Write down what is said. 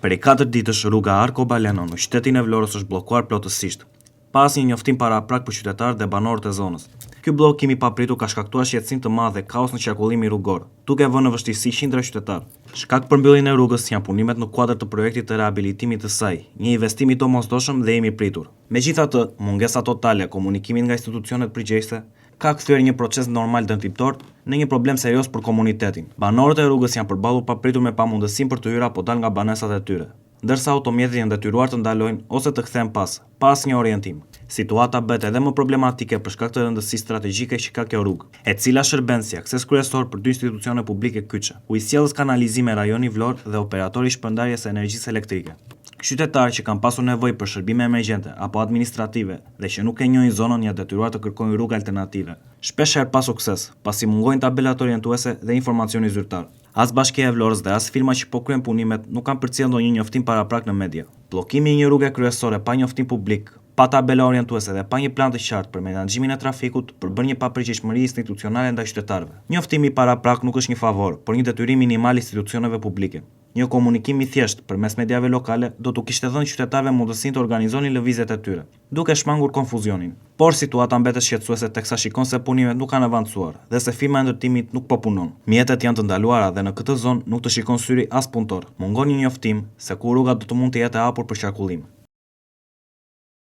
Prej katër ditësh rruga Arkobaleno në qytetin e Vlorës është bllokuar plotësisht, pa asnjë njoftim paraprak për qytetarët dhe banorët e zonës. Ky bllokim i papritur ka shkaktuar shqetësim të madh dhe kaos në qarkullimin rrugor, duke vënë në vështirësi qindra qytetarë. Shkak për mbylljen e rrugës janë punimet në kuadër të projektit të rehabilitimit të saj, një investim i domosdoshëm dhe i mirëpritur. Megjithatë, mungesa totale e komunikimit nga institucionet përgjegjëse ka kthyer një proces normal ndërtimtor në një problem serioz për komunitetin. Banorët e rrugës janë përballur papritur me pamundësinë për të hyrë apo dalë nga banesat e tyre, ndërsa automjetet janë detyruar të ndalojnë ose të kthehen pas, pa asnjë orientim. Situata bëhet edhe më problematike për shkak të rëndësisë strategjike që ka kjo rrugë, e cila shërben si akses kryesor për dy institucione publike kyçe, Ujësjellës Kanalizime Rajoni Vlorë dhe Operatori i Shpërndarjes së Energjisë Elektrike. Qytetarë që kanë pasur nevojë për shërbime emergjente apo administrative dhe që nuk e njohin zonën janë detyruar të kërkojnë rrugë alternative, shpeshherë pa sukses, pasi mungojnë tabelat orientuese dhe informacioni zyrtar. As Bashkia e Vlorës dhe as firma që po kryen punimet nuk kanë përcjellë ndonjë njoftim paraprak në media. Bllokimi i një rruge kryesore pa njoftim publik, pa tabela orientuese dhe pa një plan të qartë për menaxhimin e trafikut përbën një papërgjegjshmëri institucionale ndaj qytetarëve. Njoftimi paraprak nuk është një favor, por një detyrim minimal i institucioneve publike. Një komunikim i thjeshtë përmes mediave lokale do t'u kishte dhënë qytetarëve mundësinë të organizonin lëvizjet e tyre, duke shmangur konfuzionin. Por situata mbetet shqetësuese teksa shikon se punimet nuk kanë avancuar dhe se firma e ndërtimit nuk po punon. Mjetet janë të ndaluara dhe në këtë zonë nuk të shikon syri as punëtor. Mungon një njoftim se kur rruga do të mund të jetë e hapur për qarkullim.